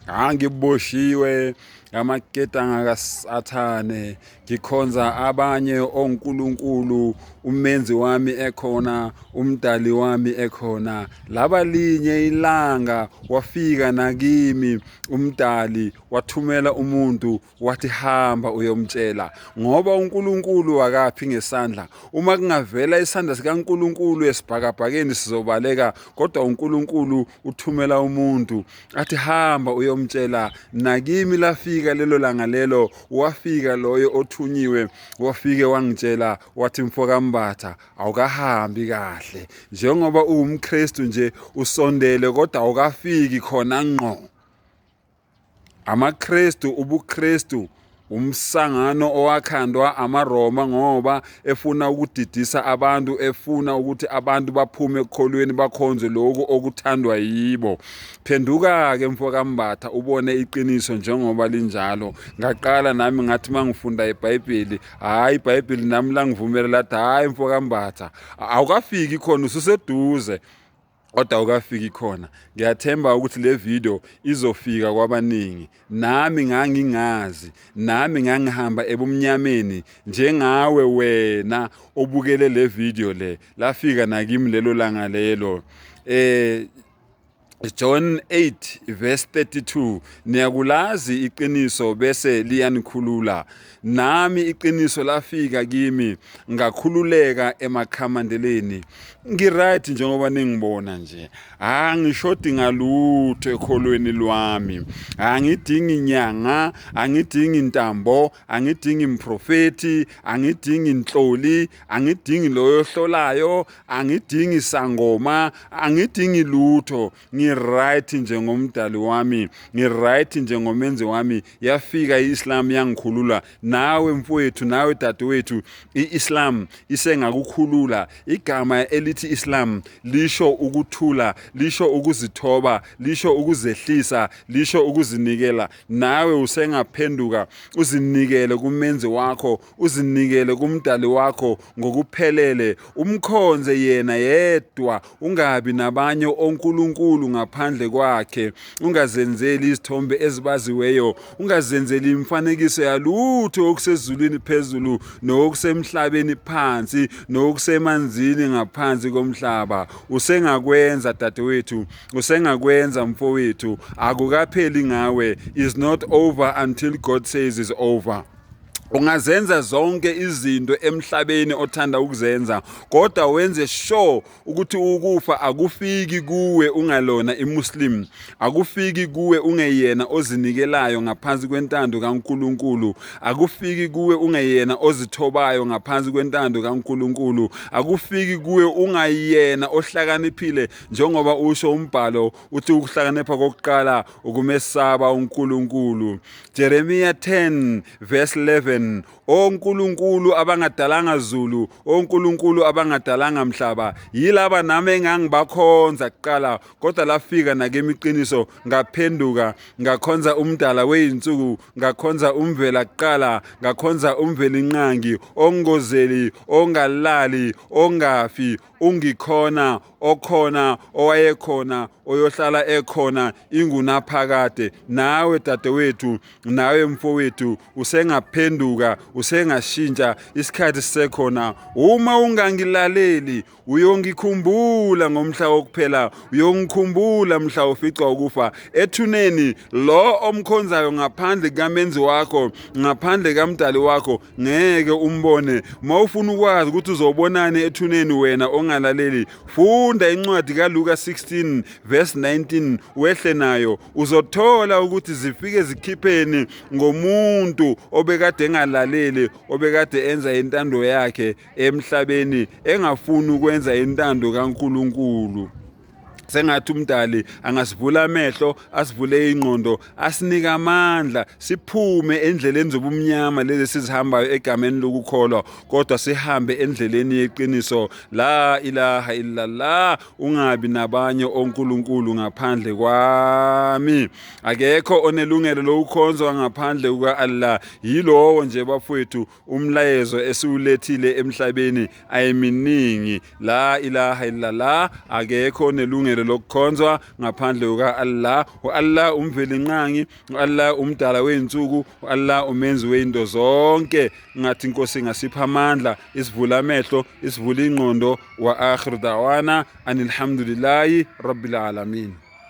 Angiboshiwe amaketanga kaSathane, ngikhonza abanye onkulunkulu, umenzi wami ekhona, umdali wami ekhona. Laba linye ilanga wafika nakimi umdali, wathumela umuntu wathi hamba uyomtshela, ngoba uNkulunkulu akaphi ngesandla. Uma kungavela isandla sikaNkulunkulu esibhakabhakeni sizobaleka, kodwa uNkulunkulu uthumela umuntu athi hamba uyomtshela. Nakimi lafika lelo langa lelo, wafika loyo othunyiwe, wafike wangitshela wathi mfokaMbatha awukahambi kahle, njengoba uwumKristu nje usondele kodwa awukafiki khona ngqo. AmaKristu, ubuKristu umsangano owakhandwa amaRoma ngoba efuna ukudidisa abantu, efuna ukuthi abantu baphume ekukholweni bakhonze lokhu okuthandwa yibo. Phenduka-ke mfokaMbatha ubone iqiniso njengoba linjalo. Ngaqala nami ngathi mangifunda iBhayibheli, hhayi iBhayibheli nami langivumela lathi hhayi mfokaMbatha awukafiki khona, ususeduze kodwa awukafiki khona. Ngiyathemba ukuthi le video izofika kwabaningi. Nami ngangingazi, nami ngangihamba ebumnyameni njengawe wena obukele le video le. Lafika nakimi lelo langa lelo. John 8 verse 32, niyakulazi iqiniso bese liyanikhulula. Nami iqiniso lafika kimi, ngakhululeka emakhamandeleni. Ngiright njengoba ningibona nje, angishodi ngalutho ekholweni lwami, angidingi inyanga, angidingi intambo, angidingi improfethi, angidingi inhloli, angidingi loyo ohlolayo, angidingi sangoma, angidingi lutho. Ngiright nje ngomdali wami, ngiright nje ngomenzi wami. Yafika i-Islam yangikhulula. Nawe mfowethu, nawe dadewethu, i-Islam isengakukhulula. Igama elithi Islam lisho ukuthula, lisho ukuzithoba, lisho ukuzehlisa, lisho ukuzinikela. Nawe usengaphenduka uzinikele kumenzi wakho, uzinikele kumdali wakho ngokuphelele, umkhonze yena yedwa, ungabi nabanye onkulunkulu ngaphandle kwakhe, ungazenzeli izithombe ezibaziweyo, ungazenzeli imifanekiso yalutho okusezulwini phezulu nokusemhlabeni phansi nokusemanzini ngaphansi komhlaba. Usengakwenza dadewethu, usengakwenza mfowethu, akukapheli ngawe. Is not over until God says is over. Ungazenza zonke izinto emhlabeni othanda ukuzenza, kodwa wenze sure ukuthi ukufa akufiki kuwe ungalona iMuslim, akufiki kuwe ungeyena ozinikelayo ngaphansi kwentando kaNkulunkulu, akufiki kuwe ungeyena ozithobayo ngaphansi kwentando kaNkulunkulu, akufiki kuwe ungayena ohlakaniphile, njengoba usho umbhalo uthi ukuhlakanipha kokuqala ukumesaba uNkulunkulu. Jeremiah 10 verse 11, onkulunkulu abangadalanga zulu, onkulunkulu abangadalanga mhlaba, yilaba nami engangibakhonza kuqala, kodwa lafika nakimi iqiniso, ngaphenduka ngakhonza umdala weyinsuku, ngakhonza umvela kuqala, ngakhonza umvelinqangi, ongozeli, ongalali, ongafi, ungikhona, okhona, owayekhona, oyohlala ekhona ingunaphakade. Nawe dadewethu, nawe mfowethu, usengaphenduka, usengashintsha, isikhathi sisekhona. Uma ungangilaleli uyongikhumbula ngomhla wokuphela, uyongikhumbula mhla uficwa ukufa ethuneni. Lo omkhonzayo ngaphandle kamenzi wakho, ngaphandle kamdali wakho, ngeke umbone. Uma ufuna ukwazi ukuthi uzobonani ethuneni wena ongalaleli, funda incwadi kaLuka 16 verse 19 wehle nayo, uzothola ukuthi zifike zikhipheni ngomuntu obekade engalaleli, obekade enza intando yakhe emhlabeni, engafuni ukwenza intando kaNkulunkulu. Sengathi umdali angasivula amehlo, asivule ingqondo, asinike amandla, siphume endleleni zobumnyama lezi esizihambayo egameni lokukholwa, kodwa sihambe endleleni yeqiniso. La ilaha illallah, ungabi nabanye onkulunkulu ngaphandle kwami. Akekho onelungelo lokukhonzwa ngaphandle kuka-Allah. Yilowo nje bafowethu umlayezo esiwulethile emhlabeni, ayiminingi. La ilaha illallah, akekho onelungelo ilungelo lokukhonzwa ngaphandle kuka-Allah. U-Allah uMvelinqangi, u-Allah umdala wey'nsuku, u-Allah umenzi wey'nto zonke. Ngathi inkosi ingasipha amandla, isivula amehlo, isivula ingqondo. Wa akhiru dawana anilhamdulillahi rabbil alamin.